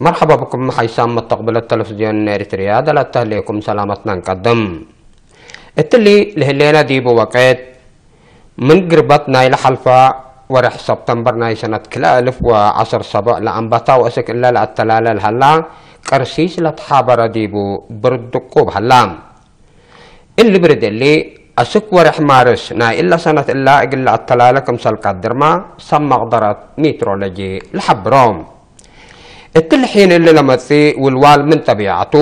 መርሓባ ብኩም ሓይሳም መተቕብለት ተለፍዝዮን ኤሪትርያ፣ ደላት ተህልየኩም ሰላመትና ንቀድም። እትሊ ልህሌና ዲቡ ወቀት ምን ግርበት ናይ ለሓልፋ ወርሕ ሰብተምበር ናይ ሰነት ክልተ ኣልፍ ወዓሰርተ ሰብዕ ለኣንባታ ወእስክ እለ ለኣተላለ ለሃላ ቀርሲስ ለተሓበረ ዲቡ ብርድቁ በሃላ። እሊ ብርድ እሊ ኣስክ ወርሕ ማርስ ናይ እላ ሰነት እላ እግል ለኣተላለ ክምሰል ቀድርማ ሰብ መቕደረት ሜትሮሎጂ ለሓብሮ። እትሊ ሒን እሊ ለመጽእ ውልዋል ምን ጠቢዓቱ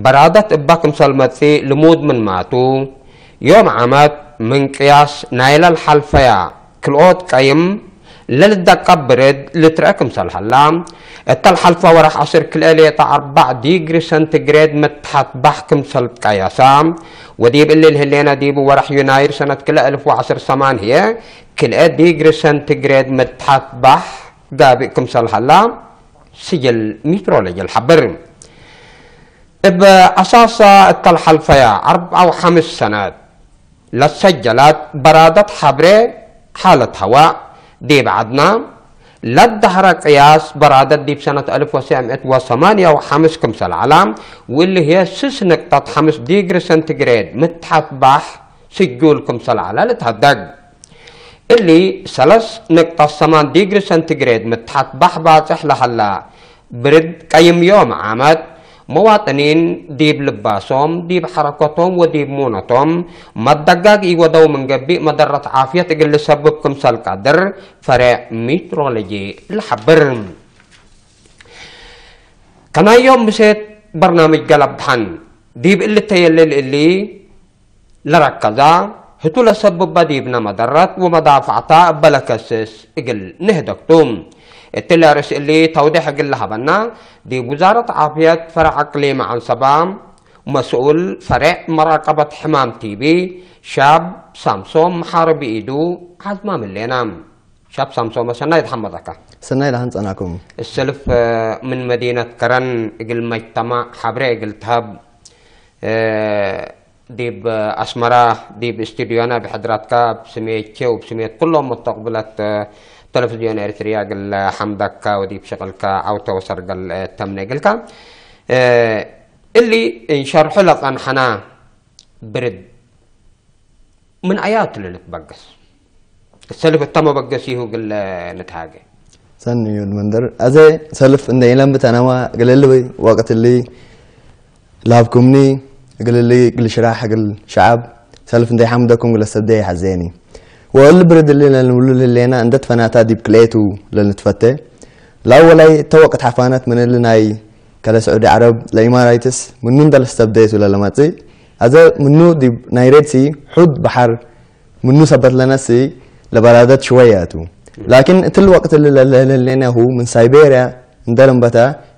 በራደት እባ ክምሰል መጽእ ልሙድ ምን ማቱ፣ ዮም ዓመት ምን ቅያስ ናይለ ለሓልፈያ ክልኦት ቀይም ለልደቀብ ብርድ ልትረአ ክምሰል ሀላ፣ እተ ለሓልፈ ወርሕ ዐስር ክልኤ ሌጠ ኣርባዕ ዲግሪ ሰንቲግሬድ መትሓት ባሕ ክምሰል ትቀየሳ፣ ወዲብ እሊ ልህሌና ዲቡ ወርሕ ዩናይር ሰነት ክልኤ እልፍ ወዐስር ሰማንየ ክልኤ ዲግሪ ሰንቲግሬድ መትሓት ባሕ ጋብእ ክምሰል ሀላ፣ ስጅል ሜትሮሎጂ ልሓብር። እብ ኣሳሳ እተ ለሓልፈያ ኣርብዓ ወሓምስ ሰነት ለሰጀላት በራደት ሓብሬ ሓለት ሀዋ ዲብ ዓድና ለዳህረ ቅያስ በራደት ዲብ ሰነት አልፍ ወሰብዕ ምእት ወሰማንያ ወሓምስ ክምሰል ዐላ፣ ወእሊ ህየ ስስ ንቅጠት ሓምስ ዲግሪ ሰንቲግሬድ ምትሓት ባሕ ስጁል ክምሰል ዐላ ልትሀደግ። እሊ ሰለስ ንቅጠት ሰማን ዲግሪ ሰንቲግሬድ ምትሓት ባሕ ባጽሕ ለሀላ ብርድ ቀይም ዮም ዓመት፣ መዋጥኒን ዲብ ልባሶም፣ ዲብ ሐረከቶም ወዲብ ሙነቶም መደጋግ ኢወደው ምን ገብእ መደረት ዓፍየት እግል ልሰብብ ክምሰል ቀድር ፈሬዕ ሜትሮሎጂ ለሐብር። ከናዮም ምሴት በርናምጅ ገለብ ደሐን ዲብ እሊ ተየልል እሊ ለረከዛ ህቱ ለሰብበ ዲብነ መደረት ወመዳፍዕታ እበ ለከስስ እግል ንህደግቱ። እትለ ርእስ እሊ ተውዴሕ እግል ለሀበና፣ ዲብ ውዛረት ዓፍየት ፈረዕ እቅሊም ዐንሰባ መስኡል ፈሬዕ መራቀበት ሕማም ቲቢ ሻብ ሳምሶም መሓሪ ብኢዱ ዐዝማም ህሌና። ሻብ ሳምሶም ሰናይ ተሐመጠካ። ሰናይ ደሐን ጸናኩም። እሰልፍ ምን መዲነት ከረን እግል መጅተማዕ ሐብሬ እግል ተሀብ ዲብ አስመራ ዲብ ስቱድዮና ብሕድራትካ ብስሜቼ ወብስሜት ኩሎም መስተቅብለት ተለፍዝዮን ኤርትርያ እግል ሐምደካ ወዲብ ሸቅልካ ዐውተ ወሰርገል ተምነ እግልካ። እሊ እንሸርሑ ለጸንሐና ብርድ ምን አያቱ ለልትበገስ? ሰልፍ እተ መበገሲሁ እግል ንትሃገ። ሰኒ እዩ መንደር። አዜ ሰልፍ እንደ ኢለን ብተነማ እግልል ወቅት እሊ ለሀብኩምኒ እግልል እግል ሽራሕ እግል ሸዓብ ሰልፍ እንደ ሐምደኩም እግል ሰብደ ይሐዘኒ። ወእሊ ብርድ እሊ ለንብሉ ልህሌና እንደ ትፈናታ ዲብ ክልኤቱ ለልንትፈተ። ለአወላይ እተ ወቅት ሐፋነት ምን እሊ ናይ ከለ ስዑዲ ዐረብ ለኢማራይትስ ምኑ እንደ ለስተብደየቱ ለለመጽእ። አዘ ምኑ ዲብ ናይ ሬድ ሲ ሑድ በሐር ምኑ ሰበት ለነሲ ለበራደት ሽወያ ቱ። ላኪን እትል ወቅት እሊ ለለህለሌናሁ ምን ሳይቤርያ እንደ ለንበታ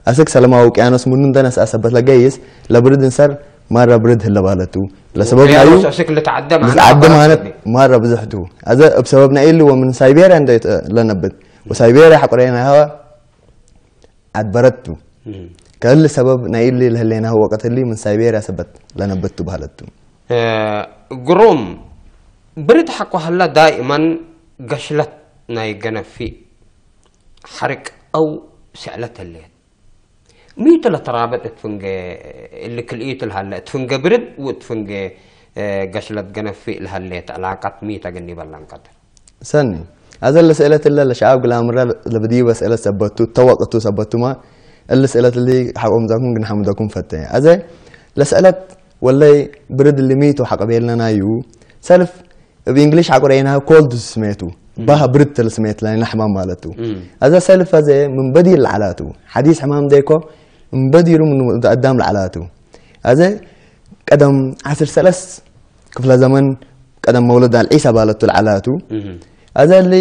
አስክ ሰለማዊ ውቅያኖስ ምኑ እንደ ነስአ ሰበት ለገይስ ለብርድ እንሰር ማራ ብርድ ህለ ባለቱ። ለሰበብ ናዩ ውቅያኖስ አስክ ልትዓደ ማዕና ልትዓደ ማነት ማራ ብዙሕ ቱ። አዘ እብ ሰበብ ናይ እሊ ወምን ሳይቤርያ እንደ ለነብት ወሳይቤርያ ሐቁሬና ሀዋ ዐድበረቱ። ከእሊ ሰበብ ናይ እሊ ለህሌናሁ ወቀት እሊ ምን ሳይቤርያ ሰበት ለነብቱ በህለቱ። ግሩም ብርድ ሐቆ ሀላ ዳኢመን ገሽለት ናይ ገነፊ ሐርቅ አው ስዕለት ህሌት። ሚቱ ለተራበጥ እት ፍንጌ እሊ ክልኢቱ ለሀለ እት ፍንጌ ብርድ ወእት ፍንጌ ገሽለት ገነፊ ለሀሌት ዕላቀት ሚተ ገኒ በላን ቀድር። ሰኒ። አዘ ለስእለት እለ ለሸዓብ ግላምረ ለብድዩ በስእለት ሰበቱ፣ ተወቅቱ ሰበቱማ፣ እሊ ስእለት እሊ ሐቆምዛኩም ግን ሐምደኩም ፈተ። አዘ ለስእለት ወለይ ብርድ እሊ ሚቱ ሐቀቤልነናዩ፣ ሰልፍ እብ እንግሊሽ ሐቁ ረኤናሃ ኮልድ ስሜቱ፣ ባህ ብርድ ተለ ስሜት ላይ ነሕማም ማለቱ። አዘ ሰልፍ አዘ ምን በዲር ለዓላቱ፣ ሐዲስ ሕማም ደይኮ ምን በዲሩ ምን ወዲ አዳም ለዓላቱ። አዘ ቀደም ዐስር ሰለስ ክፍለ ዘመን ቀደም መውለድ አልዒሳ ባለቱ ለዓላቱ። አዘ እሊ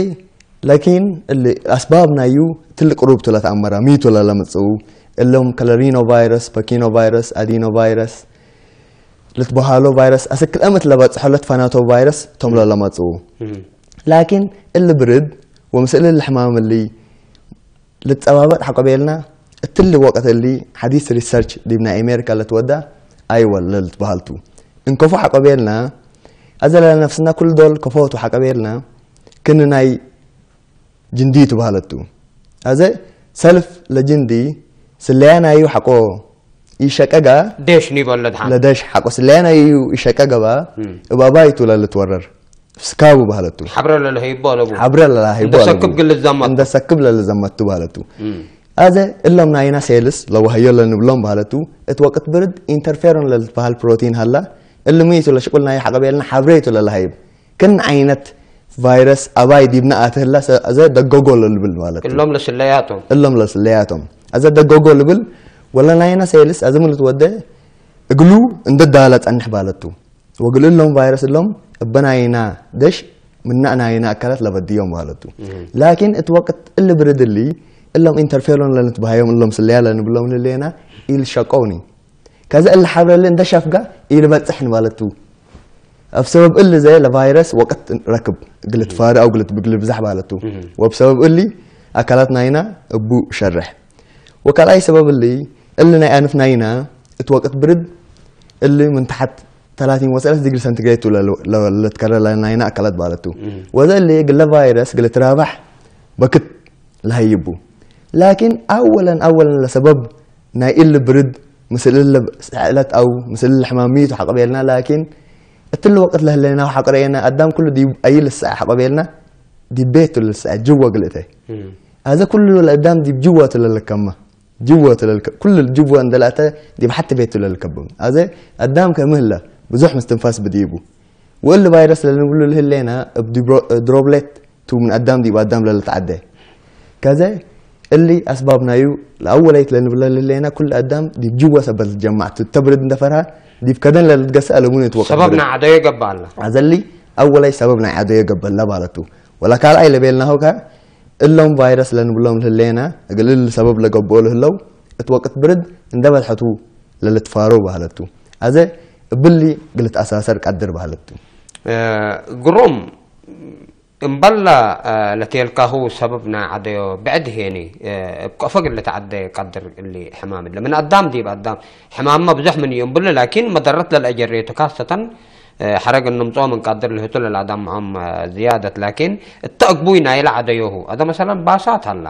ላኪን እሊ አስባብ ናዩ ትልቅ ሩብ ቱ ለተአመራ፣ ሚቱ ለለመጽኡ፣ እሎም ከለ ሪኖ ቫይረስ፣ ፐኪኖ ቫይረስ፣ አዲኖ ቫይረስ ልትበሃሎ ቫይረስ፣ አስክ ክልአመት ለበጽሖ ለትፈናቶ ቫይረስ ቶም ለለመጽኡ። ላኪን እሊ ብርድ ወምስል እሊ ሕማም እሊ ልትጸባበጥ ሐቆ ቤልና፣ እትሊ ወቅት እሊ ሐዲስ ሪሰርች ዲብ ናይ አሜሪካ ለትወዳ አይወል ለልትበሃልቱ። እንከፎ ሐቆ ቤልና፣ አዘ ለነፍስና ኩል ዶል ከፎቱ ሐቆ ቤልና፣ ክን ናይ ጅንዲ ትበሃለቱ። አዘ ሰልፍ ለጅንዲ ስለያ ናዩ ሓቆ ይሸቀጋ ደሽ ንይበሎ ድሓን ለደሽ ሓቆ ስለያ ናዩ ይሸቀገባ እባባይቱ ለልትወረር ስካቡ ባህለቱ ሓብረ ለለሀይቦ ኣለቡ ሓብረ ለላሂቦ እንደ ሰክብ ግልዛማ እንደ ሰክብ ለልዘመቱ ባህለቱ ኣዘ እሎም ናይና ሴልስ ለዋህዮ ለንብሎም ባህለቱ እቲ ወቅት ብርድ ኢንተርፌሮን ለልትበሃል ፕሮቲን ሃላ እልምይቱ ለሽቁል ናይ ሓቀቤልና ሓብረይቱ ለላሃይብ ክን ዓይነት ቫይረስ ኣባይ ዲብና ኣትህላ ኣዘ ደገጎ ለልብል ማለት እሎም ለስለያቶም እሎም ለስለያቶም ኣዘ ደገጎ ልብል ወለ ናይና ሴልስ ኣዘ ምልት ወደ እግሉ እንደ ዳላ ጸንሕ ባለቱ ወግል እሎም ቫይረስ እሎም እበናይና ደሽ ምናእ ናይና ኣካላት ለበድዮም ባለቱ ላኪን እቲ ወቅት እሊ ብርድሊ እሎም ኢንተርፌሎን ለንትባሃዮም እሎም ስለያ ለንብሎም ልሌና ኢልሸቀውኒ ከዚ እሊ ሓብረሊ እንደ ሸፍጋ ኢልበጽሕ ንባለቱ ኣብ ሰበብ እሊ ዘ ለቫይረስ ወቅት ረክብ ግልት ፋሪ ኣው ግልት ብግል ብዛሕ ባለቱ ወብ ሰበብ እሊ ኣካላት ናይና እቡ ሸርሕ ወካልኣይ ሰበብ እሊ እሊ ናይ ኣንፍ ናይና እቲ ወቅት ብርድ እሊ ምን ታሕት ثلاثين و3 ዲግሪ ሰንቲግሬድ ለትከረለ ናይና ኣካላት ባለቱ ወዘ እሊ ግለ ቫይረስ ግለ ትራባሕ በክት ለሃይቡ ላኪን ኣወለን ኣወለን ለሰበብ ናይ እሊ ብርድ ምስል እለ ስዕለት ኣው ምስል እለ ሕማም ሚቱ ሓቀቤልና ላኪን እትሊ ወቅት ለህለና ሓቅረየና ኣዳም ኩሉ ዲብ ኣይልስዐ ሓቀቤልና ዲብ ቤቱ ልስዐ ጅወ ግልእተ ኣዘ ኩሉ ለአዳም ዲብ ጅወ ትለልከማ ጅወ ትለልከ ኩሉ ጅወ እንደላተ ዲብ ሓቲ ቤቱ ለልከብም ኣዘ ኣዳም ከምህለ ብዙሕ ምስትንፋስ ብዲቡ ወእሊ ቫይረስ ለንብሉ ልህሌና እብ ድሮብሌት ቱ ምን ኣዳም ዲብ ኣዳም ለልትዓደ ከዘ እሊ ኣስባብ ናዩ ለኣወለይት ለንብለ ልህሌና ኩሉ ኣዳም ዲብ ጅወ ሰበት ልትጀማዕ ቱ ተብርድ እንደፈርሃ ዲብ ከደን ለልትገስእ ኣለሙን ይትወቅዕ ሰበብ ናይ ዓደዮ ይገባእ ኣላ ኣዘሊ ኣወላይ ሰበብ ናይ ዓደዮ ገበላ ባለቱ ወላ ካልኣይ ለቤልናሆ ከ እሎም ቫይረስ ለንብሎም ልህሌና እግል እሊ ሰበብ ለገብኦ ልህለው እቲ ወቅት ብርድ እንደ በዝሐቱ ለልትፋሮ ባህለቱ ኣዘ እብሊ ግልትኣሳሰር ቀድር ባህለቱ ግሩም እምበላ ለቴልካሁ ሰበብ ናይ ዓደዮ ብዕድ ሄኒ እብ ቀፈግ ለተዓደ ቀድር እሊ ሕማም እለ ምን ኣዳም ዲብ ኣዳም ሕማምማ ብዙሕ ምን እዩ እምብሉ ላኪን መደረት ለልአጀሬቱ ካሰተን ሓረግ እንምፅኦ ምን ቀድር ልህቱ ለልኣዳም ምዖም ዝያደት ላኪን እተ እግቡይ ናይለ ዓደዮሁ ኣደ መሰለን ባሳት ኣላ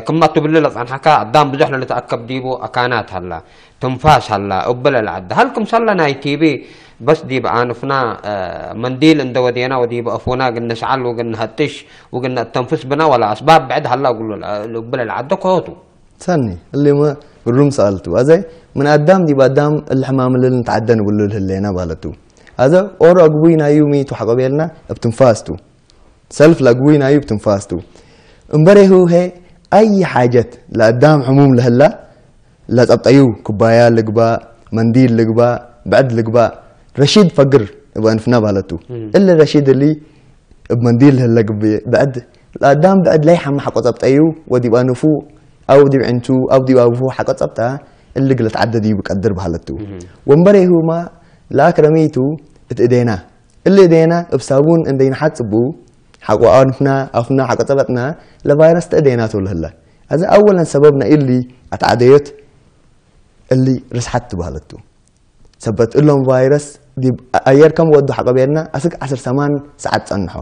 ክማ ትብሊ ለጸንሐካ ኣዳም ብዙሕ ለልትኣከብ ዲቡ ኣካናት ኣላ ትንፋስ ሃላ እብለ ለዓዲ ሃል ክምሰለ ናይ ቲቢ በስ ዲብ ኣንፍና መንዲል እንደ ወዴና ወዲብ ኣፉና ግን ንስዓል ወግን ንሀጥሽ ወግን ነእተንፍስ ብና ወላ ኣስባብ ብዕድ ሃላ እግሉ እብለ ለዓዲ ከሆቱ ሰኒ እሊመ ብሩም ሰኣልቱ ኣዘ ምን ኣዳም ዲብ ኣዳም እሊ ሕማም ልል ንትዓደ ንብሉ ልህሌና ባለቱ ኣዘ ኦሮ ኣግቡይ ናዩ ሚቱ ሓቆቤልና እብ ትንፋስቱ ሰልፍ ለግቡይ ናዩ እብ ትንፋስቱ እምበሬ ህውሄ ኣይ ሓጀት ለኣዳም ሕሙም ለህላ ለጸብጠዩ ኩባያ ልግባእ መንዲል ልግባእ ብዕድ ልግባእ ረሺድ ፈግር እብ ኣንፍና ባለቱ እሊ ረሺድ እሊ እብ መንዲል ለህለ ግብእ ብዕድ ለኣዳም ብዕድ ለይሓማ ሓቆ ጸብጠዩ ወዲብ ኣንፉ ኣው ዲብ ዕንቱ ኣው ዲብ ኣንፉ ሓቆ ጸብጣ እሊ ግለት ዓደ ዲቡ ቀድር ባለቱ ወንበሬ ህውማ ለኣክረሚቱ እት እዴና እሊ እዴና እብ ሳቡን እንደይንሓጽቡ ሓቆ ኣንፍና ኣፍና ሓቆ ጸበጥና ለቫይረስ ተእዴና ተውልህለ ኣዚ ኣወለን ሰበብና እሊ ኣትዓደዮት እሊ ርስሓት ትባህለቱ ሰበት እሎም ቫይረስ ዲብ ኣየር ከም ወዱ ሓቆቤልና ኣስግ ዓስር ሰማን ሰዓት ጸንሖ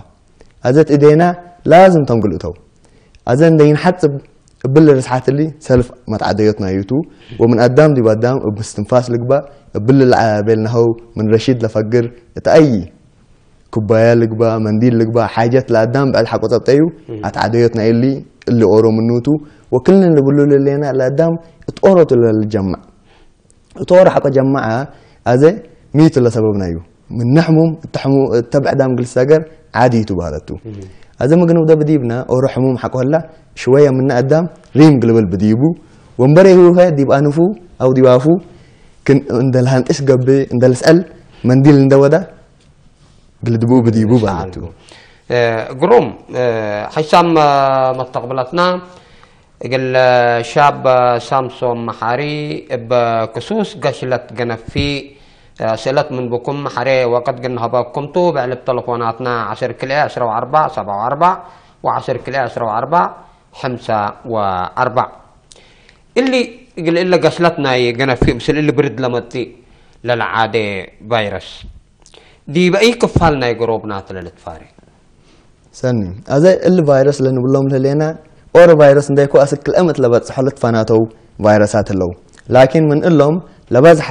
ኣዘት እዴና ላዝም ተንግልእተው ኣዘ እንደይንሓጽብ እብል ርስሓት እሊ ሰልፍ መትዓደዮት ናዩቱ ወምን ኣዳም ዲብ ኣዳም እብ ምስትንፋስ ልግባእ እብል ለዓቤልናኸው ምን ረሺድ ለፈግር እተኣይ ኩባያ ልግባእ መንዲል ልግባእ ሓጀት ለኣዳም ብዕድ ሓቆ ጸብጠዩ ኣትዓደዮት ናይ እሊ እሊ ኦሮ ምኑቱ ወክልን ልብሉ ልሌና ለኣዳም እትኦሮቱ ለልጀማዕ እትኦሮ ሓቆ ጀማዓ ኣዘ ሚቱ ለሰበብናዩ ምነ ሕሙም እተብዕዳም ግልሰገር ዓዲ ይቱ ባህለቱ ኣዘ ምግን ውደ ብዲብና ኦሮ ሕሙም ሓቆ ህላ ሽወየ ምነ ኣዳም ሪም ግልብል ብዲቡ ወንበረ ይህውኸ ዲብ ኣንፉ ኣው ዲብ ኣፉ ክን እንደ ለሃንጥስ ገብእ እንደ ልስዐል መንዲል እንደ ወዳ ግልድብኡ ብዲቡ ባለቱ ግሩም ሓይሳም መስተቕብለትና እግል ሻብ ሳምሶም መሓሪ እብ ክሱስ ገሽለት ገነፊ ስእለት ምን ብኩም ሓሬ ወቅት ግንሀበኩምቱ ብዕልብ ተለፎናትና ዓስር ክልኤ ዕስራ ወኣርባዕ ሰብዓ ወኣርባዕ ወዓስር ክልኤ ዕስራ ወኣርባዕ ሕምሳ ወኣርባዕ እሊ እግል እለ ገስለት ናይ ገነፊ ምስል እሊ ብርድ ለመጽእ ለለዓደ ቫይረስ ዲበ እይ ክፋል ናይ ግሮብናት ለልትፋሬ ሰኒ ኣዘ እሊ ቫይረስ ለንብሎም ለሌና ኦሮ ቫይረስ እንደይኮ ኣስክ ክልአምት ለበጽሖ ለትፋናተው ቫይረሳት ኣለዉ። ላኪን ምን እሎም ለበዝሓ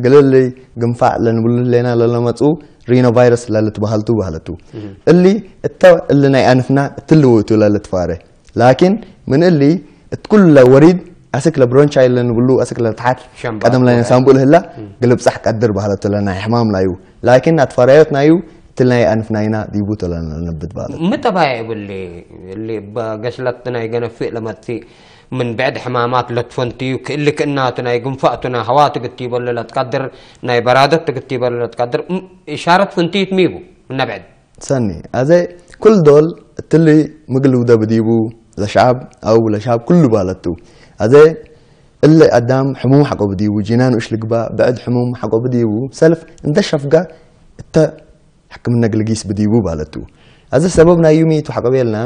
ግልልይ ግንፋዕ ለንብሉ ሌና ለለመጹ ሪኖ ቫይረስ ለልትበሃልቱ በሃለቱ። እሊ እተ እሊ ናይ ኣንፍና እትልውቱ ለልትፋረ። ላኪን ምን እሊ እትኩል ለወሪድ ኣስክ ለብሮንቻይ ለንብሉ ኣስክ ለተሓት ቀደም ላይ ሳምቡል ህላ ግልብጻሕ ቀድር በሃለቱ ለናይ ሕማም ላዩ። ላኪን ኣትፋራዮት ናዩ እትል ናይ ኣንፍናይና ዲቡ ተለነብት በሃለቱ። ምጠባይ እብሊ እሊ በገሽለት ናይ ገነፊእ ለመጥፊእ ምን ብዕድ ሕማማት ለትፈንትዩ ክእሊ ክእናቱ ናይ ግንፋእቱ ናይ ሀዋ ትግትይበሉ ለትቀድር ናይ በራደት ትግትይበሉ ለትቀድር እም- ኢሻረት ፍንትይት ሚቡ እነ ብዕድ ሰኒ ኣዘ ኩል ዶል እትሊ ምግል ውደ ብዲቡ ለሻብ ኣው ለሻብ ኩሉ ባለቱ ኣዘ እለ ኣዳም ሕሙም ሓቆ ብዲቡ ጂናን ውሽ ልግባ ብዕድ ሕሙም ሓቆ ብዲቡ ሰልፍ እንተ ሸፍጋ እተ ሕክምና ግልጊስ ብዲቡ ባለቱ ኣዘ ሰበብ ናይ ዩሚቱ ሓቆ ቤልና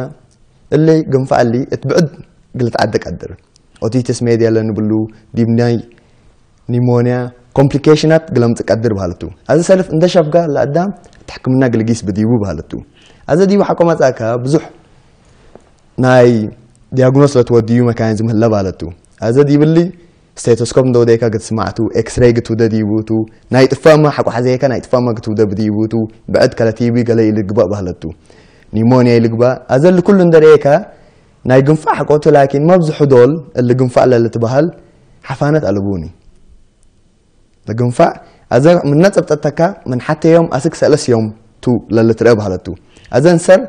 እለ ግንፋ ኣሊ እት ብዕድ ግልት ዓደ ቀድር ኦቲትስ ሜድያ ለንብሉ ዲብ ናይ ኒሞንያ ኮምፕሊኬሽናት ግለምጽ ቀድር ባለቱ ኣዘ ሰልፍ እንተ ሸፍጋ ለኣዳም እት ሕክምና ግልጊስ ብዲቡ ባለቱ ኣዘ ዲቡ ሓቆ መጻእካ ብዙሕ ናይ ዲያግኖስ ለትወድዩ መካኒዝም ህለ ባለቱ ኣዘ ዲብሊ ስቴቶስኮፕ እንደወደይካ ግትስማዕቱ ኤክስሬይ ግትውደ ዲቡቱ ናይ ጥፋማ ሓቆ ሓዘየካ ናይ ጥፋማ ግትውደ ብዲቡቱ ብዕድ ከለ ቲቢ ገለ ይልግባእ ባህለቱ ኒሞንያ ይልግባእ ኣዘ ልኩሉ እንደርእየካ ናይ ግንፋዕ ሓቆቱ ላኪን መብዝሑ ዶል እሊ ግንፋዕ ለልትበሃል ሓፋነት ኣለቡኒ ለግንፋዕ ኣዘ ምነ ጸብጠተካ ምን ሓተ ዮም ኣስክ ሰለስ ዮም ቱ ለልትረአ ባህለቱ ኣዘ እንሰር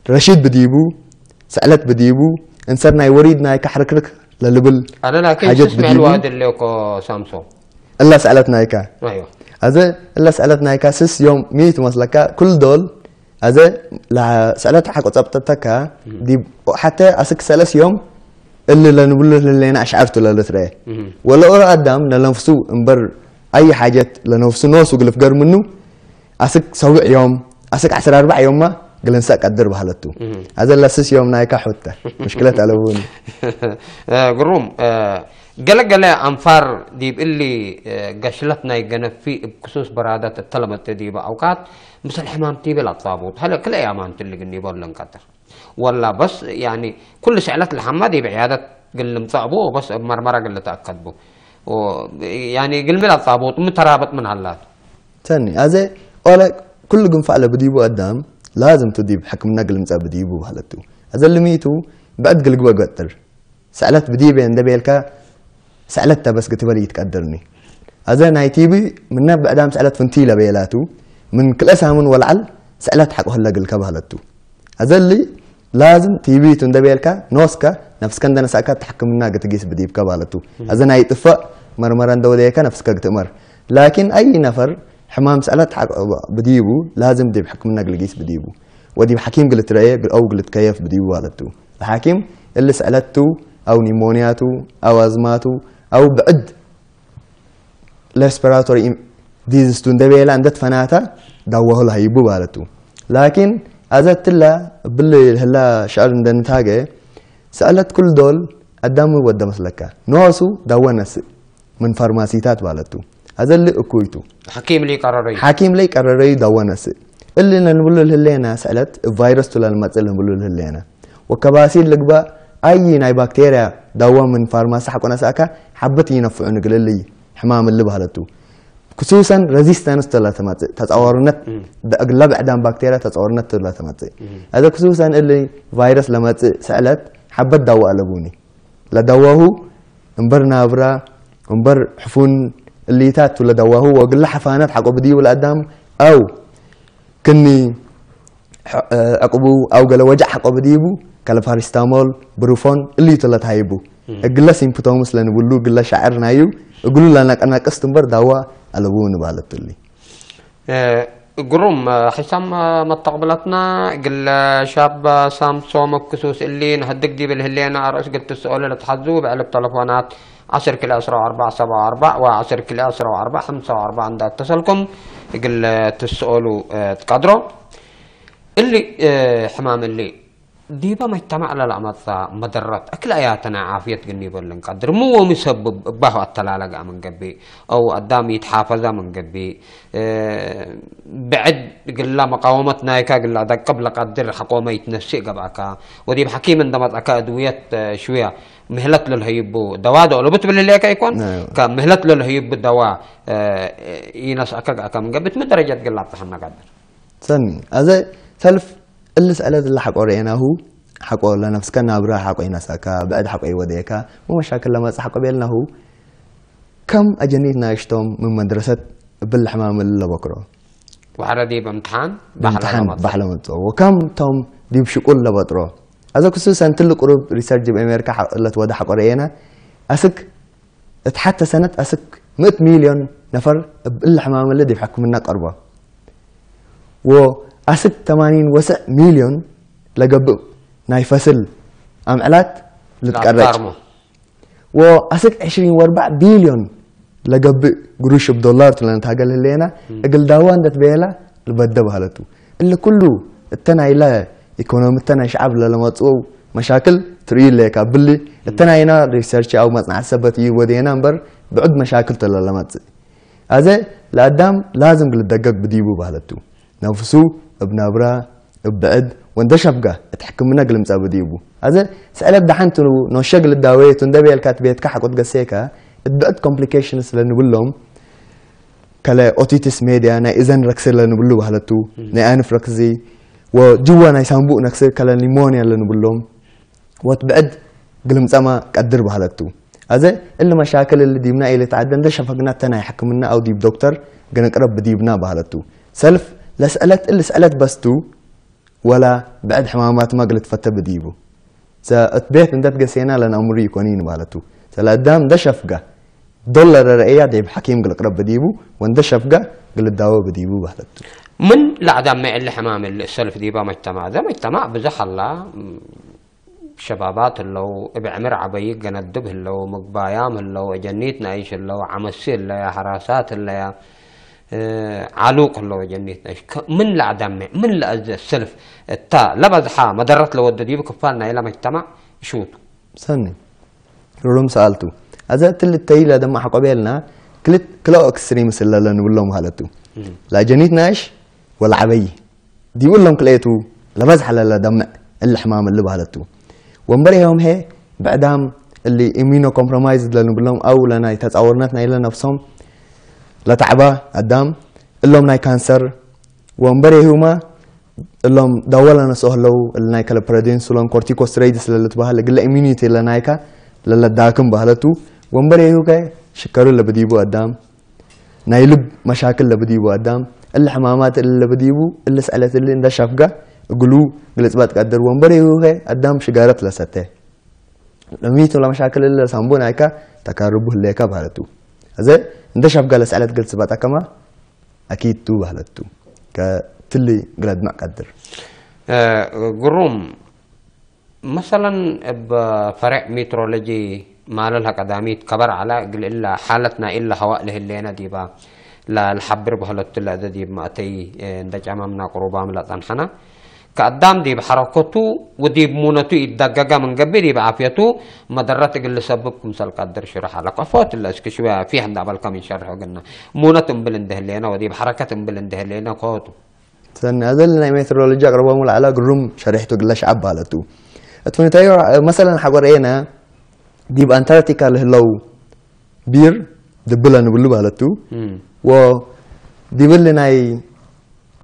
ረሺድ ብዲቡ ስዕለት ብዲቡ እንሰር ናይ ወሪድ ናይ ካሕርክርክ ለልብል ኣነ ላኪን ሓጀት ስስ ምዕልዋ ብዲቡ ደለኮ ሳምሶ እላ ስዕለት ናይካ ኣይዋ ኣዘ እላ ስዕለት ናይካ ስስ ዮም ሚት መስለካ ኩል ዶል ኣዘ ስዕለት ሓቆ ጸብጠተካ ዲብ ሓተ ኣስክ ሰለስ ዮም እሊ ለንብሉ ህሌና ኣሽዓርቱ ለልትረአ ወለኦሮ ኣዳም ለነፍሱ እምበር ኣይ ሓጀት ለነፍሱ ኖሱ ግልፍ ገርምኑ ኣስክ ሰውዕ ዮም ኣስክ ዓስራ ኣርባዕ ዮማ ግልንሰ ቀድር ባህለቱ ኣዘ ለስስ ዮም ናይካ ሑተ ምሽክለት ኣለቡኒ ግሩም ገለገለ ኣንፋር ዲብ እሊ ገሽለት ናይ ገነፊ እብ ክሱስ በራደት እተለመጠ ዲበ ኣውቃት ምስል ሕማም ቲቢ ለአጻቡት ሀለ ክልኤ አማን ትልግኒ ይበሉ ለንቀጥር ወላ በስ ያኒ ኩሉ ስዕለት ለሐማ ዲብ ዕያደት ግል ልምጻእ ቡ ወበስ እብ መርመራ ግል ልትአከድ ቡ ያኒ ግልሚ ለአጻቡት ምተራበጥ ምን ሀላት ተኒ አዘ ኦለ ኩሉ ግንፋዕ ለብዲቡ አዳም ላዝም ቱ ዲብ ሕክምና ግልምጻእ ብዲቡ በህለቱ አዘ ልሚቱ ብዕድ ግልግበ ገጥር ስዕለት ብዲቤ እንደ ቤልካ ስዕለት ተበስ ግትበል ይትቀደርኒ። አዘ ናይ ቲቢ ምነ ብዕዳም ስዕለት ፍንቲ ለቤላቱ ምን ክልኤ ሳምን ወልዓል ስዕለት ሓቆ ህለ ግልከ ባህለቱ። አዘ እሊ ላዝም ቲቢ ቱ እንደ ቤልካ ኖስከ ነፍስከ እንደ ነሳእካ ተሕክምና ግትጊስ ብዲብከ ባህለቱ። አዘ ናይ ጥፈእ መርመረ እንደ ወደየከ ነፍስከ ግትእመር። ላኪን አይ ነፈር ሕማም ስዕለት ሓቆ ብዲቡ ላዝም ዲብ ሕክምና ግልጊስ ብዲቡ ወዲብ ሓኪም ግልትረኤ አው ግልትከየፍ ብዲቡ ባህለቱ። ለሓኪም እሊ ስዕለቱ፣ አው ኒሞንያቱ፣ አው አዝማቱ፣ አው ብዕድ ለስፐራቶሪ ዲዝስቱ እንደ ቤላ እንደ ትፈናታ ዳዋሁ ለሀይቡ ባለቱ። ላኪን አዘ ትላ እብል ህላ ሸዕር እንደ ንታገ ሰአለት ኩል ዶል አዳሙ ወደ መስለካ ኖሱ ዳወ ነስእ ምን ፋርማሲታት ባለቱ። አዘ ል እኩይቱ ሐኪም ለይ ቀረረዩ ሓኪም ለይ ቀረረዩ ዳወ ነስእ። እሊ ነንብሉ ልህሌና ስዕለት እብ ቫይረስ ቱ ለንመጽእ ለንብሉ ልህሌና። ወከባሲል ልግባእ ኣይ ናይ ባክቴርያ ዳዋ ምን ፋርማሲ ሓቆ ነሳእካ ሓበት ይነፍዑ ንግልልይ ሕማም እሊ ባህለቱ። ክሱሰን ሬዚስተንስ ተላ ተመጽእ ተጻዋርነት እግላ ብዕዳም ባክቴርያ ተጻዋርነት ተላ ተመጽእ። ኣዘ ክሱሰን እሊ ቫይረስ ለመጽእ ስዕለት ሓበት ዳዋ ኣለቡኒ። ለዳዋሁ እምበር ናብራ እምበር ሕፉን እሊታት ቱ ለዳዋሁ ወግላ ሓፋነት ሓቆ ብድዩ ለአዳም ኣው ክኒ ዕቅቡ አው ገለ ወጃዕ ሓቆ ብዲቡ ከለ ፓሪስታሞል ብሩፎን እልዩ ተለትሃይቡ እግለ ሲምፕቶምስ ለንብሉ እግለ ሻዕር ናዩ እግሉ ለነቀናቅስ ትንበር ዳዋ ኣለቡ ንባለትሊ ግሩም ሕሳም መተቅብለትና እግለ ሻብ ሳምሶ መክሱስ እሊ ንህድግ ዲብል ህሌና ኣርእስ ግል ትስኦሉ ለትሓዙ ብዕልብ ተለፎናት ዓስር ክልኤ ዕስራ ወኣርባዕ ሰብዓ ወኣርባዕ ወዓስር ክልኤ ዕስራ ወኣርባዕ ሓምሳ ወኣርባዕ እንዳተሰልኩም እግል ትስኦሉ ትቀድሮ እሊ ሕማም እሊ ዲባ መጅተማዕ ለለአመጻ መደረት እክለ እያተና ዓፍየት ግን ይበልን ቀድር ምዎ ምሰብብ እባሁ አተላለጋ መንገቢ አው አዳም ይትሓፈዛ መንገቢ ብዕድ ግላ መቃወመት ናይካ ግላ ደቅብ ለቀድር ሐቆመ ይትነስእ ገብአካ ወዲብ ሐኪም እንደመጽአካ እድውየት ሽውያ ምህለት ለልሀይቡ ደዋ ደኦሎ ብትብል ህሌካ ይኮን ምህለት ለልሀይቡ ደዋ ይነስአካ ገአካ መንገቢ ትምደረጀት ግላ ብተሐመጋድር ሰኒ ኣዘ ሰልፍ እልስ ዕለት እላ ሓቆ ርኤናሁ ሓቆ ለነፍስከ ናብራ ሓቆ ይነሳካ ብዕድ ሓቆ ይወደየካ መመሻክል ለመጽ ሓቆ ቤልናሁ ከም ኣጀኒት ናሽቶም ምን መድረሰት እብል ሕማም ለበክሮ ወሐረ ዲብ እምትሓን ባሕላ ብምትሓን ለመጽ ባሕለ መጽኦ ወከም ቶም ዲብ ሽቁል ለበጥሮ ኣዘ ክሱሰን ትል ቁሩብ ሪሰርች ዲብ ኣሜሪካ ለትወደ ሓቆ ርኤና ኣስክ እት ሓተ ሰነት ኣስክ ምእት ሚልዮን ነፈር እብ እለ ሕማም እለ ዲብ ሕክምና ቀርቦ። ወኣስክ ተማኒን ወስዕ ሚልዮን ለገብእ ናይ ፈስል ኣምዕላት ልትቀረጭ። ለአጣርሞ። ወኣስክ ዕሽሪን ወርባዕ ቢልዮን ለገብእ ግሩሽ እብ ዶላር ቱ ለንትሃገል ህለየና እግል ዳዋ እንደት በየላ ልበደ ባህለቱ። እለ ኩሉ እተ ናይለ ኢኮኖሚ እተ ናይ ሸዓብ ለለመጽኡ መሻክል ትርእዩ ኣለካ። ብሊ እተ ናይና ሪሰርች ኣው መጽናዕቲ ሰበት እዩ ወደየና እምበር ብዕድ መሻክል ተለለመጽእ። ኣዘ ለኣዳም ላዝም ግልደገግ ብዲቡ ባህለቱ። ነፍሱ እብ ናብራ እብ ብዕድ ወንደ ሸፍጋ እት ሕክምና ግልምጸ ብዲቡ። ኣዘ ስዕለት ደሓንቱ ኖሸ ግልዳወየቱ እንደ ቤልካ እት ቤትካ ሓቁት ገሴካ እት ብዕድ ኮምፕሊኬሽንስ ለንብሎም ከለ ኦቲቲስ ሜድያ ናይ እዘን ረክሲ ለንብሉ ባህለቱ ናይ ኣንፍ ረክሲ ወጅዋ ናይ ሳንቡእ ነክሲ ከለ ኒሞንያ ለንብሎም ወት ብዕድ ግልምጸማ ቀድር ባህለቱ። ኣዘ እሊ መሻክል እሊ ዲብና ኢለ ተዓደ እንደ ሸፈግና እተ ናይ ሕክምና ኣው ዲብ ዶክተር ግንቅረብ ብዲብና ባህለቱ። ሰልፍ ለስዕለት እሊ ስዕለት በስቱ ወላ ብዕድ ሕማማት መግል ትፈተ ብዲቡ። እት ቤት እንደ ትገሴና ለናምሩ ይኮኒ ንባለቱ። ሰለ ኣዳም እንደ ሸፍጋ ዶለር ረእያ ዲብ ሐኪም ግልቅረብ ብዲቡ ወንደ ሸፍጋ ግልዳወ ብዲቡ ባህለቱ። ምን ለአዳም መዕሊ ሕማም እሊ ሰልፍ ዲባ መጅተማዕ ዘ መጅተማዕ ብዘሕ አላ ሸባባት ህለው እብ ዕምር ዐበይ ገነድብ ህለው ምግባያም ህለው እጀኒት ናይሽ ህለው ዐመሲ ህለያ ሐራሳት ህለያ ዓሉቅ ህለው እጀኒት ናይሽ ምን ለአዳምዕ ምን ለአዘ ሰልፍ እታ ለበዝሓ መደረት ለወደ ዲብ ክፋል ናይለ መጅተማዕ እሽውቱ። ሰኒ ሩሩም ሰኣልቱ። ኣዘ ትልተይ ለደማ ሐቆቤልና ክልት ክሎ ኤክስትሪምስ ለለ ንብሎም ሃለቱ። ለአጀኒት ናይሽ ወላ ዐበይ ዲብሎም ክልኤቱ ለበዝሐ ለለደምዕ እሊ ሕማም እሊ ባህለቱ። ወንበር ይሆም ሄ ብዕዳም እሊ ኢሚኖ ኮምፕሮማይዝ ለንብሎም ኣው ለናይ ተጻወርነት ናይለ ነፍሶም ለታዕባ ኣዳም እሎም ናይ ካንሰር ወንበር ይሁማ እሎም ዳወላ ነስኦ ህለው እሊ ናይ ከለ ፕረዲንሱሎን ኮርቲኮስትሬይድስ ለልትባህል እግለ ኢሚኒቲ ለናይካ ለለዳክም ባህለቱ ወንበር ይሁከ ሽከሩ ለብዲቡ ኣዳም ናይ ልብ መሻክል ለብዲቡ ኣዳም እሊ ሕማማት እሊ ለብዲቡ እሊ ስዕለት እሊ እንደ ሻፍጋ እግሉ ግልጽ ባትቀድር ወንበር ይሁኸ ኣዳም ሽጋረት ለሰተ ለሚቱ ለመሻክል እሊ ለሳምቡ ናይካ ተካርቡ ህሌካ ባህለቱ። እዘ እንደ ሻፍጋ ለስዕለት ግልጽ ባጣ ከማ ኣኪቱ ባህለቱ። ከትሊ ግለድማዕ ቀድር። ግሩም መሰለን እብ ፈሬዕ ሜትሮሎጂ ማለል ቀዳሚት ከበር ዐለ እግል እላ ሓለት ናይ እላ ሀዋእ ለህሌነ ዲባ ለልሓብር በህለቱ ለእዘ ዲብ ማእተይ እንደ ጨመምና ቅሩባም ለጸንሐና ከአዳም ዲብ ሐረከቱ ወዲብ ሙነቱ ኢደገገ ምን ገብእ ዲብ ዓፍየቱ መደረት እግል ልሰብብ ክምሰል ቀድር ሽርሕ ዐለ። ከፎት እለ እስክ ሽወያ ፊሕ እንዳ በልከ ምን ሸርሖ ግና ሙነት እምብል እንደ ህሌነ ወዲብ ሐረከት እምብል እንደ ህሌነ ከቱ። ሰኒ ኣዘል ናይ ሜትሮሎጂ ኣቅርቦሙ ለዐላ ግሩም ሸሪሕቱ ግለ ሸዓብ ባለቱ። እት ሁኔታዮ መሰለን ሐቆ ረኤነ ዲብ ኣንታርክቲካ ለህለው ቢር ድብለ ንብሉ ባለቱ። ወ ዲብሊ ናይ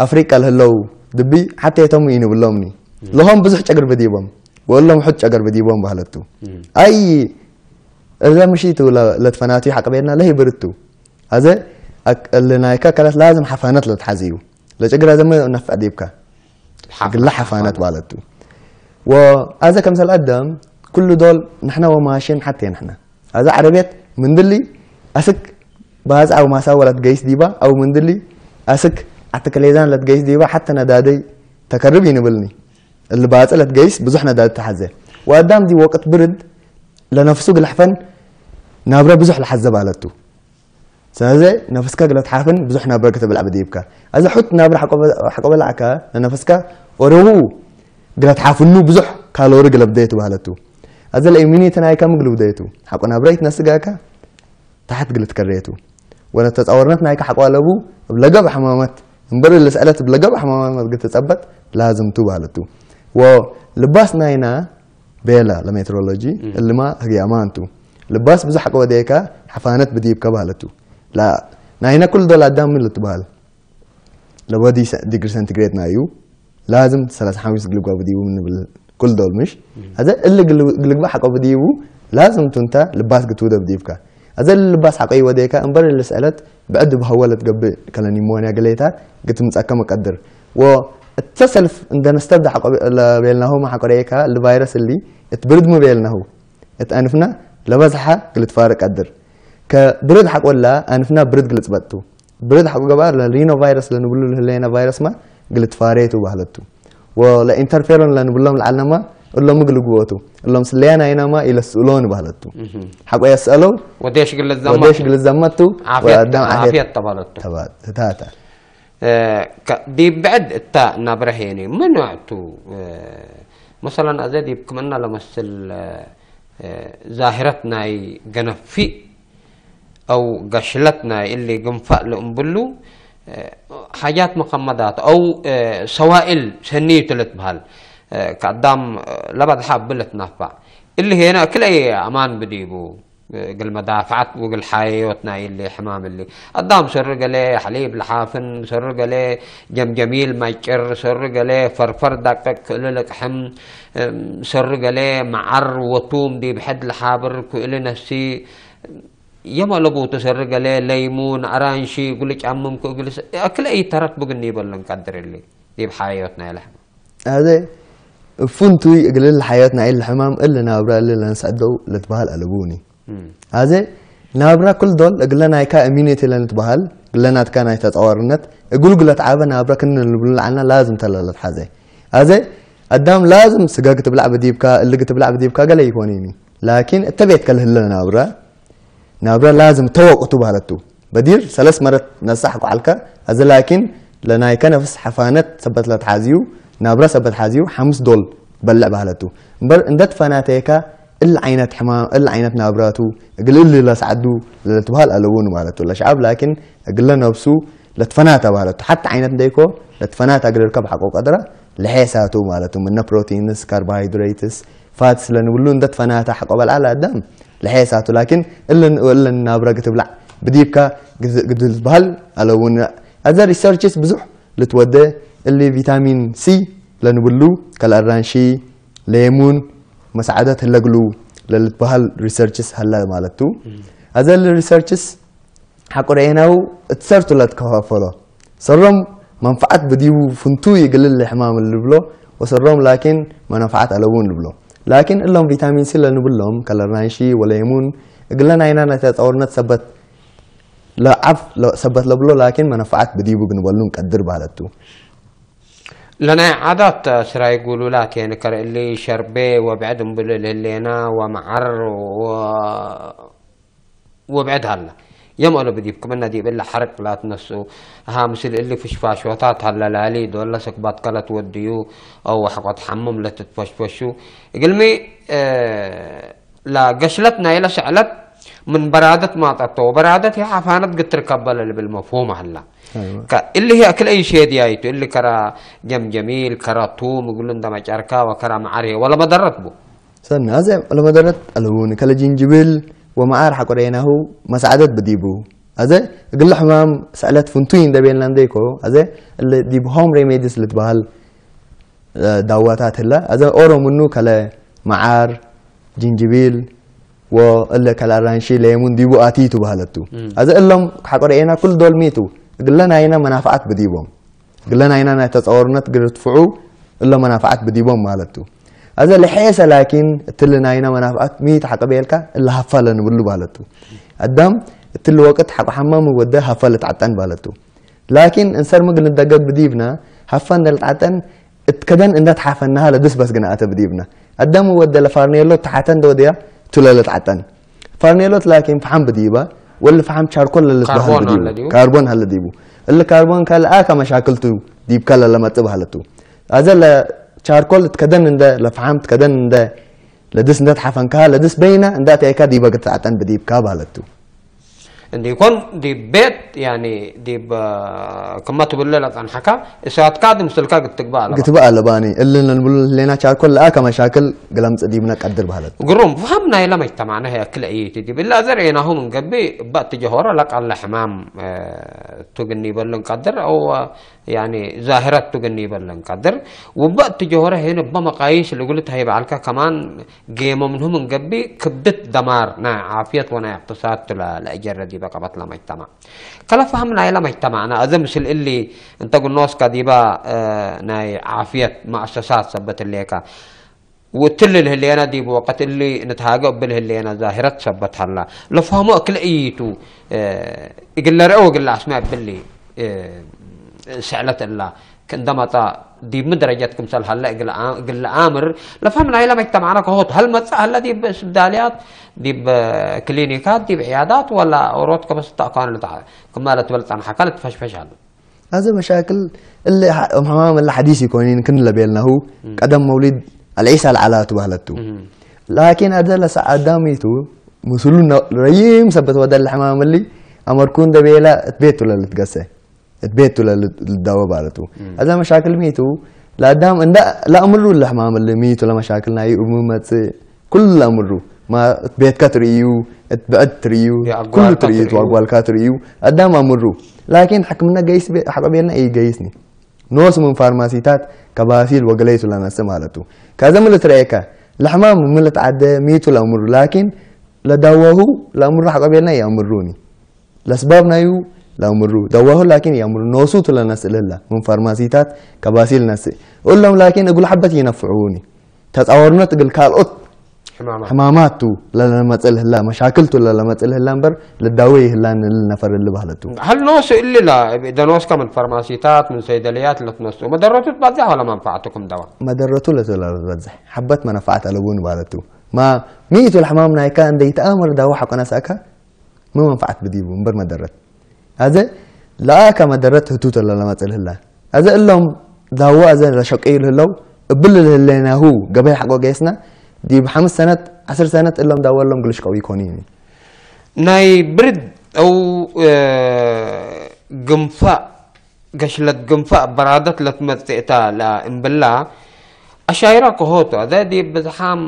ኣፍሪቃ ለህለው ድቢ ሓቴቶም ኢንብሎምኒ። ለሆም ብዙሕ ጨግር ብዲቦም ወሎም ሑድ ጨገር ብዲቦም ባለቱ። ኣይ እዛ ምሽቱ ለትፈናትዩ ሓቅቤና ለሂብርቱ። ኣዘ እሊ ናይካ ከለት ላዝም ሓፋነት ለትሓዝዩ። ለጭግራ ዘመ ነፍዕ ዲብካ። ግላ ሓፋነት ባለቱ። ወኣዘ ከምሰል ኣደም ኩሉ ዶል ንሕና ወማሽን ሓቴ ንሕና። ኣዘ ዓረቤት ምንድሊ ኣስክ ባዝ ኣው ማሳ ወለት ገይስ ዲባ ኣው ምንድሊ ኣስክ ኣትክሌዛን ለት ገይስ ዲባ ሓተ ነዳደይ ተከርብ ይንብልኒ። እሊ ባጽ ለት ገይስ ብዙሕ ነዳድ ተሓዘ። ወኣዳም ዲ ወቅት ብርድ ለነፍሱ ግልሕፈን ናብረ ብዙሕ ለሓዘ ባለቱ። ስለዚ ነፍስካ ግለ ትሓፍን ብዙሕ ናብረ ክትብልዕ ብዲብካ። ኣዚ ሑት ናብረ ሓቆበላዕካ ለነፍስካ ኦረዉ ግለት ሓፍኑ ብዙሕ ካሎሪ ግለብ ደየቱ ባህለቱ። ኣዘለ ኢሚኒቲ ናይካ ምግልብ ደየቱ። ሓቆ ናብ ረይት ነስጋካ ታሕት ግልት ከረየቱ። ወለ ተጻወርነት ናይካ ሓቆ ኣለቡ እብ ለገብ ሕማመት እምበር ልስዕለት እብ ለገብ ሕማመት መትግል ትጸበጥ ላዝምቱ ባህለቱ። ወልባስ ናይና ቤላ ለሜትሮሎጂ እልማ ህግያማ እንቱ። ልባስ ብዙሕ ሓቆ ወደየካ ሓፋነት ብድይብካ ባህለቱ። ላ ናይና ኩል ዶል ኣዳም ምን ልትበሃል። ለወዲ ዲግሪ ሰንቲግሬድ ናዩ ላዝም ሰላሳ ሓሙሽተ ግልጓ ብዲቡ ምንብል ኩል ዶል ምሽ። ኣዘ እል ግልግባ ሓቆ ብዲቡ ላዝም ቱንታ ልባስ ግትውደ ብዲብካ። ኣዘ ልባስ ሓቆ ይወደካ እምበር ልስዕለት ብዕድ ብሃወ ለትገብእ ከለ ኒሞንያ ገሌታት ግትምጸከ መቀድር። ወ እተ ሰልፍ እንደ ነስተብደ ሓቆ ለቤልናሁ ማሓቆ ደካ ልቫይረስ እሊ እት ብርድ ምቤልናሁ እት ኣንፍና ለበዝሓ ግልትፋር ቀድር። ከብርድ ሓቆላ ኣንፍና ብርድ ግልጽበጥቱ። ብርድ ሓቆ ገባር ለሪኖ ቫይረስ ለንብሉ ልህለየና ቫይረስ ማ ግልትፋሬቱ ባህለቱ። ወለ ኢንተርፌሮን ለንብሎም ለዓልናማ እሎም ግልግቦቱ። እሎም ስለያና ኣይናማ ኢለስእሎን ባህለቱ። ሓቆ የስአለው ወደሽ ግልት ዘመቱ ወደሽ ግልት ዘመቱ ዓፍየት ወአዳም ዓፍየት ዓፍየት ተባለቱ። ተባታ ዲብ ብዕድ እታ እናብረህ የኔ ምንዕቱ መሰለን ኣዘ ዲብ ክምና ለመስል ዛህረት ናይ ገነፊእ ኣው ገሽለት ናይ እሊ ግንፋእ ልእምብሉ ሓጃት መኸመዳት ኣው ሰዋኢል ሰኒዩ ትልትበሃል ከኣዳም ለበድሓ ብልትናፋዕ እሊ ሄነ ክልአይ ኣማን ብዲቡ እግል መዳፍዓት ወእግል ሓየዮት ናይ እሊ ሕማም እሊ ኣዳም ሰሪ ገሌ ሐሊብ ልሓፍን ሰሪ ገሌ ጀምጀሚል ማይጭር ሰሪ ገሌ ፈርፈር ዳቅቅ ክእሊ ልቅሕም ሰሪ ገሌ መዓር ወቱም ዲብ ሕድ ልሓብር ክእሊ ነሲ የመለቡ ተሰሪ ገሌ ለይሙን ኣራንሺ ጉልጫምም ክእግል ኣክለ ኢተረት ብግኒ ይበልን ቀድር እሊ ዲብ ሓየዮት ናይ ልሕማም ኣዘ እፉንቱይ እግልል ሓየት ናይ ልሕማም እል ናብራ እል ለንስዕደው ልትበሃል ኣለቡኒ። ኣዘ ናብራ ኩል ዶል እግለ ናይካ ኢሚኒቲ ለንትበሃል እግለ ናትካ ናይ ተጻዋርነት እግሉ ግለት ዓበ ናብራ ክን ልብሉ ለዓልና ላዝም ተለለት ሓዘ። ኣዘ ኣዳም ላዝም ስጋ ክትብላዕ ብዲብካ እል ክትብላዕ ብዲብካ ገለ ይኮኒኒ። ላኪን እተ ቤት ከልህለ ናብራ ናብራ ላዝም ተወቅቱ ባህለቱ። በዲር ሰለስ መረት ነሳሕ ኳዓልካ ኣዘ ላኪን ለናይከ ነፍስ ሓፋነት ሰበት ለትሓዝዩ ናብራ ሰበት ሓዝዩ ሓምስ ዶል በልዕ ባህለቱ። እምበር እንደ ትፈናተየካ እል ዓይነት ሕማ እል ዓይነት ናብራቱ እግል እል ለስዓዱ ለትበሃል ኣለውን ማለቱ። ለሸዓብ ላኪን እግለ ነብሱ ለትፈናተ ባህለቱ። ሓቲ ዓይነት እንደይኮ ለትፈናተ እግል ርከብ ሓቆ ቀድራ ለሐሳቱ ማለቱ። ምነ ፕሮቲንስ ካርቦሃይድሬትስ ፋትስ ለንብሉ እንደ ትፈናተ ሓቆ በልዓ ለኣዳም ለሐሳቱ ላኪን እልን እልን ናብራ ግትብላዕ ብዲብካ ግድል ዝበሃል ኣለውን። ኣዘ ሪሰርችስ ብዙሕ ልትወደ እሊ ቪታሚን ሲ ለንብሉ ከል ኣራንሺ ለየሙን መሳዓደት ህለግሉ ለልትበሃል ሪሰርችስ ሀለ ማለቱ። ኣዘ ሪሰርችስ ሓቁ ረኤናው እትሰርቱ ለትከፋፈሎ ሰሮም መንፈዓት ብዲቡ ፍንቱ ይግልል ሕማም ልብሎ ወሰሮም ላኪን መነፈዓት ኣለውን ልብሎ። ላኪን እሎም ቪታሚን ሲ ለንብሎም ከል ኣራንሺ ወለየሙን እግለ ናይና ናይ ተጻውርነት ሰበት ለዓፍ ሰበት ለብሎ ላኪን መነፈዓት ብዲቡ ግንበሉን ቀድር ባለቱ። ለናይ ዓዳት ስራይ ጉሉላት የን ከርእሊ ሸርቤ ወብዕድ እምብሉ ልህሌና ወመዓር ወብዕድ ሃላ የምአሎ ብዲብ ክምና ዲብ እላ ሐርቅ ላትነሱ ሃ ምስል እሊ ፍሽፋሾታት ሃለላሊ ዶለ ስክባት ከለት ወድዩ አው ሕቆት ሐምም ለትትፈሽፈሹ እግልሚ ለገሽለት ናይለ ሰዕለት ምን በራደት ማጠቶ ወበራደት የሐፋነት ግትር ከበለ ልብል መፍሁም አላ። እሊ ህይ አክል አይ ሼድ ያይቱ እሊ ከራ ጀምጀሚል ከራ ቱም እግሉ እንደ መጨርካ ወከራ መዓር ህይ ወለ መደረት ቡ። ሰና አዘ ወለ መደረት አለቡን ከለ ጅንጅብል ወመዓር ሐቆ ረኤናሁ መሳዕደት ብዲቡ። አዘ እግለ ሕማም ሰዕለት ፍንቱይ እንደ ቤልና እንደይኮ አዘ እለ ዲብ ሆም ሬሜዲስ ልትበሃል ዳዋታት ህለ ኣዘ ኦሮ ምኑ ከለ መዓር ጅንጅቢል ወእለ ከለ ኣራንሺ ለየሙን ዲቡ ኣትዩ ትበሃለቱ። ኣዘ እሎም ሓቆ ረኤና ኩል ዶል ሚቱ እግለ ናይና መናፍዓት ብዲቦም እግለ ናይና ናይ ተጻወርነት ግርትፍዑ እሎ መናፍዓት ብዲቦም ማለቱ። ኣዘ ለሐየሰ ላኪን እትል ናይና መናፍዓት ሚት ሓቀ ቤልካ እለ ሃፋ ለንብሉ ባለቱ። ኣዳም እትል ወቅት ሓቆ ሓማም ወደ ሃፋ ልትዓጠን ባለቱ። ላኪን እንሰር ምግል ንደገግ ብዲብና ሃፋ እንደልትዓጠን እትከደን እንደትሓፈናሃ ለድስበስ ግና ኣተ ብዲብና። ኣዳም ወደ ለፋርኔሎ ተሓተ እንደ ወደያ ቱለ ልትዓጠን። ፋርኔሎት ላኪን ፈሓም ብዲባ ወል ፈሓም ቻርኮል ለልትበሃል ካርቦን ብዲቡ። አለ ዲቡ። ካርቦን ሃለ ዲቡ። እሊ ካርቦን ካልኣ ከመሻክልቱ ዲብካ ለለመጥ ባህለቱ። ኣዘ ለ ቻርኮል ትከደን እንደ ለፍሓም ትከደን እንደ ለድስ እንደ ተሓፈንካ ለድስ በይና እንዳ ተይካ ዲበ ክትዓጠን ብዲብካ ባለቱ። እንዲኮን ዲብ ቤት ያኒ ዲብ ክማ ትብለ ለጸንሐካ እሳትካ ድምስልካ ግትግባ ኣለባ ግትባ ኣለባኒ እልን ንብሉ ህሌና ቻርኮል ለኣከ መሻክል ግለምጽ ዲብና ቀድር ባለቱ። ግሩም ፍሃም ናይ ለመጅተማዕና ያክል እይቲ ዲብ እላ ዘርእናሁ ምን ገቢ እባ ትጀሆረ ለቃለ ሕማም ቱግኒ ይበልን ቀድር ኣው ያኒ ዛህረት ቱግኒ ይበልን ቀድር ውበ ትጀሆረ ሄን እባ መቃይስ ልጉልት ሀይ በዓልካ ከማን ጌሞምንሁ ምን ገቢ ክብድት ደማር ናይ ዓፍየት ወናይ እቅትሳድ ቱላ ለእጀረ ዲበ ቀበት ለመጅተማዕ ከለፋህም ናይላ መጅተማዕና እዘ ምስል እሊ እንተ ግኖስካ ዲባ ናይ ዓፍየት መእሰሳት ሰበት ህሌካ ውትል ልህሌና ዲብ ወቀት እሊ ንትሃገ እብል ህሌና ዛሂረት ሰበት ሀላ ለፋህሞ እክለ እይቱ እግለ ርአ ወግለ አስማ እብሊ ስዕለት እላ እንደመጣ ዲብ ምን ደረጀት ክምሰል ሀለ እግል አምር ለፋም ናይለ መጅተማዕና ከሆት ሀል መጽእ ሀለ ዲብ ስብዳልያት ዲብ ክሊኒካት ዲብ ዕያዳት ወላ ኦሮት ከበስታ እኳን ልታ ክማ ለትበል ጸንሐካ ልትፈሽፈሽ ሀለ። አዘ መሻክል እለ እም ሕማም እለ ሐዲስ ይኮኒን ክን ለቤልናሁ ቀደም መውሊድ አልዒሳ ለዓላቱ ባህለቱ ላኪን አደ ለሰ አዳሚቱ ምስሉ ረይም ሰበት ወደ ለሕማም እሊ አመርኩ እንደ ቤላ እትቤቱ ለልትገሰ እት ቤቱ ለልዳወ ባለቱ። አዛ መሻክል ሚቱ ለአዳም እንዳ ለአምሩ ለሕማም ል ሚቱ ለመሻክል ናይ እሙ መጽእ ኩሉ ለአምሩ ማ እት ቤትካ ትርእዩ እት ብዕድ ትርእዩ ኩሉ ትርእዩ እት ዋጓልካ ትርእዩ አዳም አምሩ ላኪን ሕክምና ገይስ ሐቀ ቤልና እዩ ገይስኒ ኖስ ምን ፋርማሲታት ከባሲል ወገለይቱ ለነስ ማለቱ። ካዘ ምልት ረኤካ ለሕማም ምልት ዓደ ሚቱ ለአምሩ ላኪን ለዳወሁ ለአምሩ ሐቀ ቤልና ይአምሩኒ። ለስባብ ናዩ ለአምሩ ደዋሁ ላኪን የምሩ ኖሱ ቱ ለነስእ ልህላ ምን ፋርማሲታት ከባሲል ነስእ እሎም ላኪን እግሉ ሐበት ይነፍዑኒ ተጻወርነት እግል ካልኦት ሕማማት ቱ ለለመጽእ ልህላ መሻክል ቱ ለለመጽእ ልህላ እምበር ልዳወ ይህላን ልነፈር ልባህለቱ። ሀል ኖሱ እሊ ላ ደኖስካ ምን ፋርማሲታት ምን ሰይደልያት ለትነስኡ መደረቱ ትባዛሕ ወላ መንፈዓትኩም ደዋ መደረቱ ለቱ ለበዝሕ ሐበት መነፈዓት አለቡን ባለቱ ማ ሚቱ ለሕማም ናይካ እንደ ይተአምር ዳዋ ሐቆ ነስአካ ምን መንፈዓት ብዲቡ እምበር መደረት። አዘ ለአከ መደረት ህቱ ተለ ለመጽእ ልህላ። አዘ እሎም ዳዋ አዘ ለሸቀዩ ልህለው እብል ልህሌናሁ ገበይ ሐቆ ገይስና ዲብ ሐምስ ሰነት ዐስር ሰነት እሎም ዳዋ እሎም ግልሽቀው ይኮኑ ይኒ። ናይ ብርድ አው ግንፋእ ገሽለት ግንፋእ በራደት ለትመጽእ እታ ለእምብላ አሻይራ ከሆቱ አዘ ዲብ ብዝሓም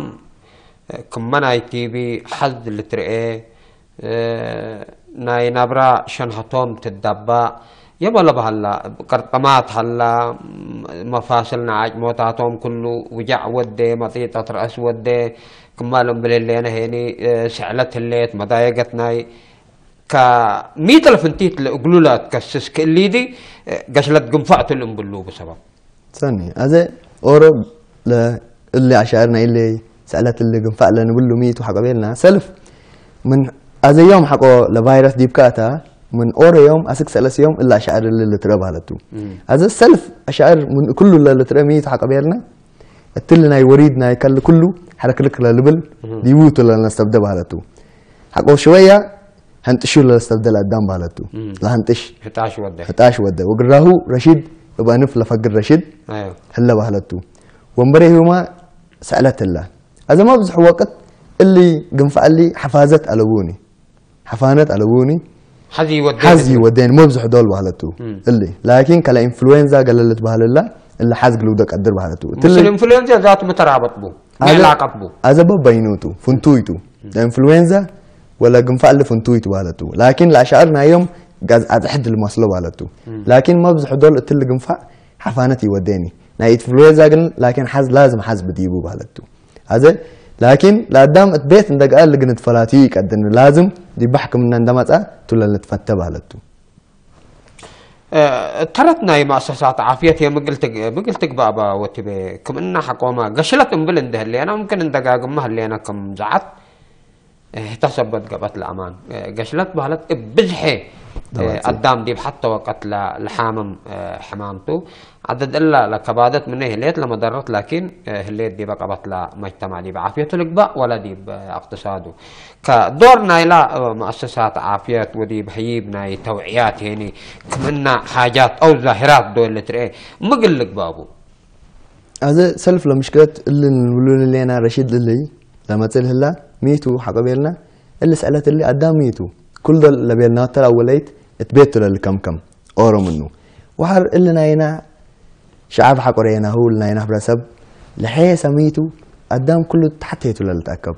ክመ ናይ ቲቢ ሐዝ ልትርኤ ናይ ናብራ ሸንሀቶም ትዳባእ የበለ በሀላ ቅርጥማት ሀላ መፋስል ነዓጭሞታቶም ክሉ ውጃዕ ወዴ መጢጠት ረአስ ወዴ ክማል እምብል ህሌነ ሄኒ ስዕለት ህሌት መዳየገት ናይ ከሚት ለፍንቲት ለእግሉ ለትከስስ ክእሊዲ ገሽለት ግንፋዕ ትልእም ብሉ ብሰበብ ሰኒ አዘ ኦሮ ለእሊ አሻዕር ናይ እሊ ስዕለት እሊ ግንፋዕ ለንብሉ ሚቱ ሐቀቤልና ሰልፍ ምን አዘ ዮም ሐቆ ለቫይረስ ዲብካ እታ ምን ኦሮ ዮም አስክ ሰለስ ዮም እሊ አሻዕር እሊ ልትረ ባህለቱ። አዘ ሰልፍ አሻዕር ምን ኩሉ ለልትረ ሚቱ ሐቀቤልና እትሊ ናይ ወሪድ ናይ ከል ኩሉ ሐረክርክ ለልብል ዲቡ ቱ ለነስተብደ ባህለቱ። ሐቆ ሽወያ ሀንጥሹ ለስተብደል አዳም ባለቱ። ለሀንጥሽ ህጣሽ ወደ ህጣሽ ወደ ወግራሁ ረሺድ እብ አንፍ ለፈግር ረሺድ አዮ። ህለ ባህለቱ። ወንበሬ ህዩማ ሰዕለት ህላ። አዘ መብዝሕ ወቅት እሊ ግንፋዕ እሊ ሐፋዘት አለቡኒ። ሐፋነት አለቡኒ። ሐዚ ወደ ሐዚ ወደን መብዝሕ ዶል ባህለቱ። እሊ ላኪን ከለ ኢንፍሉዌንዛ ገለለት ባህልላ እሊ ሐዝ ግልውደ ቀድር ባህለቱ። እትሊ ምስል ኢንፍሉዌንዛ ዛቱ ምተራበጥቡ። አዘ- ሜላቀቡ። አዘ በበይኑቱ ፍንቱይቱ። ኢንፍሉዌንዛ ወለ ግንፋዕ እሊ ፍንቱይቱ ባለቱ። ላኪን ለአሻዕር ናዮም ጋዝ አዝሕድ ልመስሎ ባለቱ። ላኪን መብዝሕ ዶል እትል ግንፋዕ ሐፋነት ይወደኒ። ናይ ኢንፍሉዌንዛ ግን ላኪን ሐዝ ላዝም ሐዝ ብዲቡ ባለቱ። አዘ ላኪን ለአዳም እት ቤት እንደገአ ልግንት ፈላትዩ ይቀድን ላዝም ዲባ ሕክምና እንደመጻ ቱለ ልትፈተ ባለቱ። ተረት ናይ መእሰሳት ዓፍየት እየ ምግል ትግባእ ባ ወትቤ ክም እና ሐቆማ ገሽለት እምብል እንደ ህሌና ምምክን እንደጋግማ ህሌና ክም ዘዓት ህታ ሰበት ገበት ለአማን ገሽለት ባህለት እብ ብዝሐ አዳም ዲብ ሐተ ወቀት ለሓምም ሕማምቱ ዓደድ እላ ለከባደት ምነ ህሌት ለመደረት ላኪን ህሌት ዲበ ቀበት ለመጅተማዕ ዲብ ዓፍየቱ ልግባእ ወላ ዲብ እቅትሳዱ ከዶር ናይላ መአሰሳት ዓፍየት ወዲብ ህይብ ናይ ተውዕያት ሄኒ ክምእና ሓጃት አው ዛሂራት ዶል ልትርኤ ምግል ልግባቡ። ኣዘ ሰልፍ ለምሽከት እልን ውሉልሌና ረሺድ እልይ ለመጽል ህላ ሚቱ ሓቆቤልና እሊ ስዕለት እሊ ኣዳም ሚቱ ኩል ዶል ለቤልና ተላወለይት እትቤት ለልከምከም ኦሮምኑ ወሓር እሊ ናይና ሸዓብ ሓቆሬናሁ እሊ ናይና ሕብረተሰብ ለሐየ ሰሚቱ ኣዳም ኩሉ ተሓተይቱ ለልትኣከብ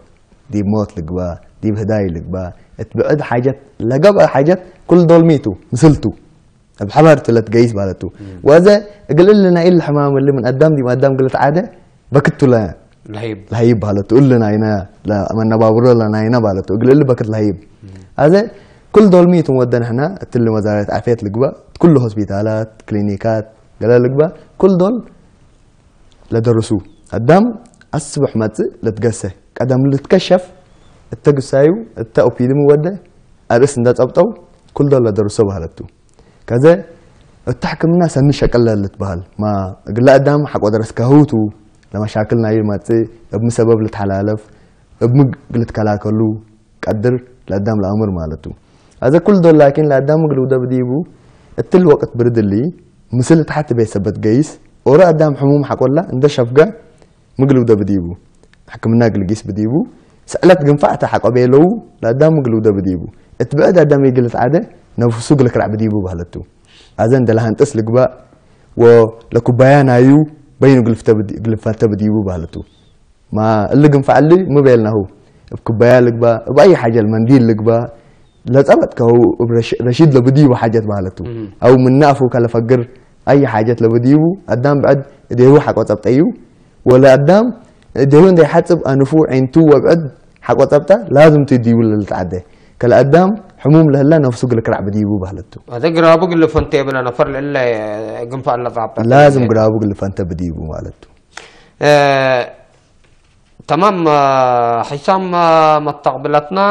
ዲብ ሞት ልግባ ዲብ ህዳይ ልግባ እትብዕድ ሓጀት ለገብአ ሓጀት ኩል ዶል ሚቱ ምስልቱ ኣብ ሓባር ትለት ገይስ ማለት እዩ። ወዘ እግል እልና ኢል ሕማም እሊ ምን ኣዳም ዲም ኣዳም ግልት ዓደ በክቱ ለ ለህይብ ለህይብ ማለት እዩ። እልና ኢና ለመነባብሮ ለናይና ማለት እዩ። እግል እሊ በክት ለህይብ ኣዘ ኩል ዶልሚ ይትም ወደ ንሕና እትል ወዛረት ዓፍየት ልግባ ኩሉ ሆስፒታላት ክሊኒካት ገለ ልግባ ኩል ዶል ለደርሱ ኣዳም ኣስብሕ መጽእ ለትገሰ ቀደም ልትከሸፍ እተግሳዩ እተ ኦፒድሚ ወደ ኣርእስ እንደጸብጠው ኩል ዶል ለደርሶ ባህለቱ። ከዘ እታ ሕክምና ሰኒ ሸቀለ ልትበሃል ማ እግላ ኣዳም ሓቆ ደረስ ከህውቱ ለመሻክል ናዩ መጽእ እብሚ ሰበብ ልትሓላለፍ እብሚ ግልትከላከሉ ቀድር ለኣዳም ለኣምር ማለቱ። ኣዘ ኩል ዶል ላኪን ለኣዳም ምግል ውደ ብዲቡ እትል ወቅት ብርድሊ ምስል ተሓት ቤት ሰበት ገይስ ኦሮ ኣዳም ሕሙም ሓቆላ እንደ ሸፍገ ምግል ውደ ብዲቡ ሕክምና ግልጊስ ብዲቡ ስዕለት ግንፋዕ ተሓቆቤ ለዉ ለኣዳም ምግል ውደ ብዲቡ እት ብዕድ ኣዳም ይግልት ዓደ ነፍሱ ግልክራዕ ብዲቡ ባህለቱ። ኣዘ እንደ ለሃንጥስ ልግባእ ወለኩባያ ናዩ በይኑ ግልፍተ ብዲ- ግልፋተ ብዲቡ ባህለቱ። ማ እሊ ግንፋዕ እሊ ምቤልናሁ እብ ኩባያ ልግባ እብ ኣይ ሓጀል መንዲል ልግባ ለጸበጥከው እብ ረሽ- ረሺድ ለብዲቡ ሓጀት ባህለቱ። እም። ኣው ምናፉ ከለፈግር ኣይ ሓጀት ለብዲቡ ኣዳም ብዕድ እዴሁ ሓቆ ጸብጠዩ ወለ ኣዳም እዴሁ እንዳይሓጽብ ኣንፉ ዒንቱ ወብዕድ ሓቆ ጸብጠ ላዝም ትዲቡ ለልትዓደ ከለ ኣዳም ሕሙም ለህላ ነፍሱ ግልክራዕ ብዲቡ ባህለቱ። هذا قرابو قل فنتي بلا نفر لإلا قنفع الله ضابطة ላዝም ግራቡ ግልፈንተ ብዲቡ ማለቱ። آه، تمام، آه، حسام، آه، مستقبلتنا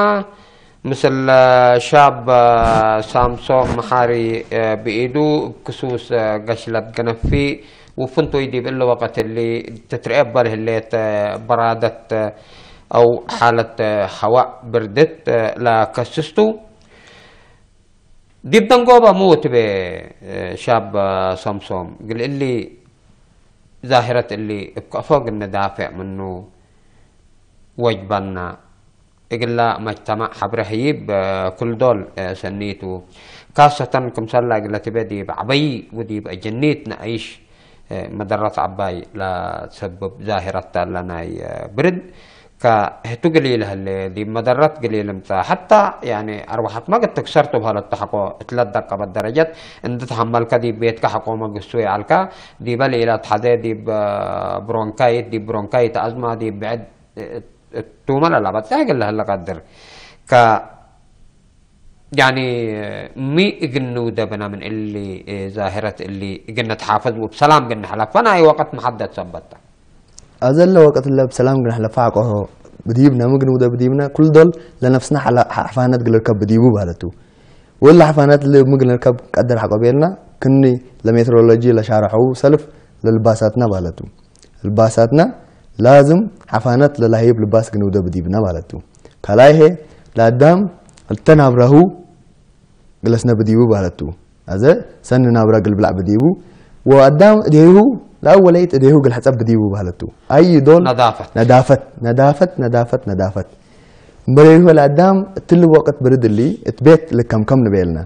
مثل، آه، شاب، آه، سامسون محاري، آه، بإيدو بخصوص، آه، قشلة قنفي وفنتو يدي بإلا وقت اللي تترقب بره اللي ت- برادة، آه، أو حالة، آه، هواء بردت، آه، لا كسستو. ديب دنقوبة موت بي، آه، شاب، آه، سامسون قل اللي ዛሂረት እሊ እብ ከእፎ ግነ ዳፍዕ ምኑ ወጅበና። እግላ መጅተማዕ ሐብረ ህይብ፣ እ፣ ኩል ዶል፣ እ፣ ሰኒቱ። ካሰተን ክምሰላ እግለ ትቤ ዲብ ዐበይ ወዲብ አጀኒት ነአይሽ፣ እ፣ መደረት ዐባይ ለትሰብብ ዛሂረት ዳለ ናይ፣ እ፣ ብርድ። ከህቱ ገሊለ ህሌ፣ ዲብ መደረት ገሊለ ምጻ። ሐታ፣ ያኒ፣ አርወሐትመ እት ትክሰር ቱ በህለት ተሐቆ እት ለትደቀበት ደረጀት፣ እንዲ ተሐመልከ ዲብ ቤትከ ሐቆመ ግሱ ይዐልከ፣ ዲበ ለኢለትሐዜ ዲብ፣ አ፣ ብሮንካይት፣ ዲብ ብሮንካይት አዝማ፣ ዲብ ብዕድ፣ እ፣ እ፣ እቱመ ለለበጽሕ እግል ለህለ ቀድር። ከ፣ ያኒ፣ ሚ እግል ንውደበነ ምን እሊ፣ እ፣ ዛህረት እሊ እግል ንትሓፈዝ ወብሰላም እግል ንሕለፈ ናይ ወቀት መሐደት ሰበት ተ። አዘለ ወቀት እለ ብሰላም ግነሕለፋ ሐቆሆ ብዲብነ ምግን ውደ ብዲብነ ኩል ዶል ለነፍስና ሐላ- ሐፋነት ግልርከብ ብዲቡ ባለቱ። ወላ ሐፋነት ል- ምግን ርከብ ቀደር ሐቆ ቤልና ክኒ ለሜትሮሎጂ ለሻረሐው ሰልፍ ለልባሳትና ባለቱ። ልባሳትና ላዝም ሐፋነት ለላህይብ ልባስ ግን ውደ ብዲብነ ባለቱ። ካላይሄ ለአዳም እልተናብረሁ ግለስነ ብዲቡ ባለቱ። አዘ ሰኒ ናብራ ግልብላዕ ብዲቡ ወአዳም እዴሁ ለአወለይት እዴሁ ግልሐጸብ ብዲቡ ባለቱ። አይ ዶል ነዳፈት። ነዳፈት ነዳፈት ነዳፈት ነዳፈት እምበሬሁ ለአዳም እትሊ ወቅት ብርድሊ እት ቤት ልከምከም ንቤልና።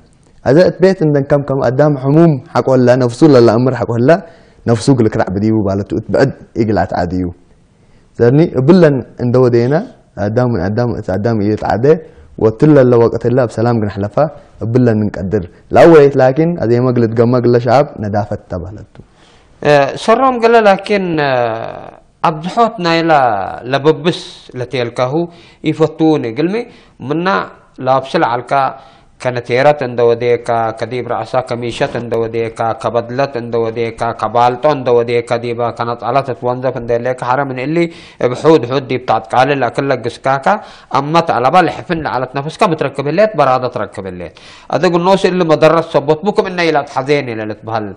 አዘ እት ቤት እንደንከምከም አዳም ሕሙም ሐቆላ ነፍሱ ለለአምር ሐቆላ ነፍሱ ግልክራዕ ብዲቡ ባለቱ እት ብዕድ ኢግል አትዓድዩ። ዘኒ እብለን እንደ ወደየና አዳም ምን አዳም እት አዳም እየተዓደ ወትለ ለወቅት እለ እብ ሰላም ግን ሐለፋ እብለን እንቀድር። ለአወይት ላኪን አዜመ ግልትገመ ግለ ሸዓብ ነዳፈት ተባህለቱ። እ፣ ሰሮም ገለ ላኪን፣ እ፣ አብዝሖት ናይላ ለበብስ ለቴልካሁ ይፈትውኒ። ግልሚ ምና ለአብስል ዐልካ ከነቴረት እንደ ወዴካ፣ ከዲብ ረአሳ ከሚሸት እንደ ወዴካ፣ ከበድለት እንደ ወዴካ፣ ከባልጦ እንደ ወዴካ፣ ዲበ ከነጻለት ትወንዘፍ እንደ ሌካ፣ ሐረ ምን እሊ እብ ሑድ ሑድ ዲብ ታጥቃሊ ለእክል ለግስካካ፣ አመት አለባ ለሕፍን ለዐለት ነፍስካ ምትረክብ ህሌት፣ በራደ ትረክብ ህሌት። አደግ ኖስ እሊ መደረት ሰቦት ብኩም እነ ኢላ ተሐዜን ኢለ ልትበሃል፣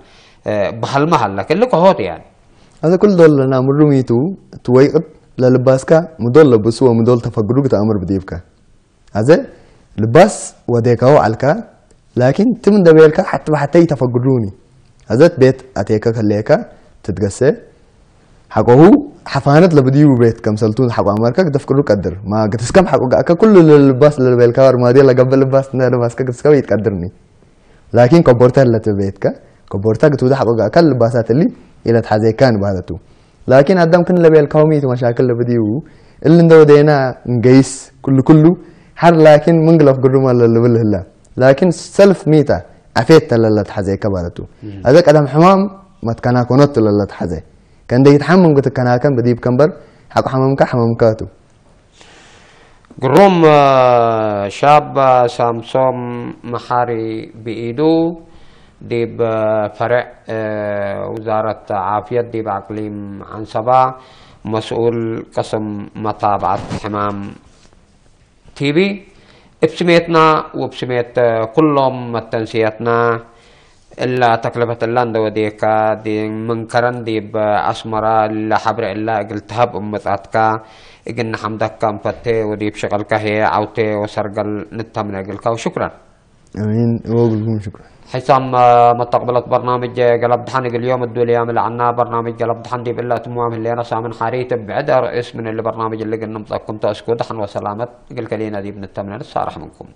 እ፣ በሃልመ ሀለክ። እሊ ከሆት ያን። አዘ ኩል ዶል ለናምሩ ሚቱ፣ ትወይቅት ለልባስካ ምዶል ለብሱ ወምዶል ተፈግሩ ግተአምር ብዲብከ። አዘ ልባስ ወዴካሁ ዐልካ፣ ላኪን ትም እንደ ቤልካ ሐቲ በሐተይ ተፈግሩኒ። አዘት ቤት አቴከ ከሌካ ትትገሰ፣ حقه حفانت لبديو بيت كم سلتون حقه أمريكا تفكروا قدر ما قد اسكم حقه قاعد كل للباس للبيل كار ما دي لقبل الباس نادم اسكا قد اسكم يتقدرني. لكن كبرتها اللي تبيتك كبرتها قد وده حقه قاعد كل الباسات اللي إلى تحزي كان بهذا تو. لكن هدام كن لبيل كومي مشاكل لبديو اللي ندو دينا نقيس كل كله حر لكن منقلف قرما للبل هلا. لكن سلف ميتا عفيت للا تحزي كبارتو. هذا قدم حمام ما تكنا كونت للا تحزي. كان دي يتحمم قلت كنا كان بديب كمبر حق حمامك حمامكاتو. ግሩም። እ፣ ሻብ ሳምሶም መሓሪ ብኢዱ ዲብ ፈርዕ፣ እ፣ ውዛረት ዓፍየት ዲብ ኣቅሊም ዓንሰባ መስኡል ቅስም መታብዓት ሕማም ቲቢ እብ ስሜትና ወብ ስሜት ኩሎም መተንስየትና እላ ተክለፈት እላ እንደ ወዴካ ዲ-፣ ምን ከረን ዲብ ኣስመራ ለሐብረ እላ እግል ተሀብ እምጻትካ እግል ነሐምደካ እንፈቴ ወዲብ ሸቀልካ ህዬ ዐውቴ ወሰርገል ንተምነ እግልካ ወሽኩረን። أمين وقلكم شكرا. ሕሳም መተቅብለት በርናምጅ ገለብ ድሓን እግል ዮም እዱል ያም ለዐና በርናምጅ ገለብ ድሓን ዲብ እላ እትምዋም ህሌና ሳምን ሓሪት ብዕድ ኣርእስ ምን እሊ በርናምጅ እሊ እግል ንምጸኩም ተእስኩ ደሓን ወሰላመት እግል ከሊና ዲብ ንተምነ ንሳረሕ ምንኩም።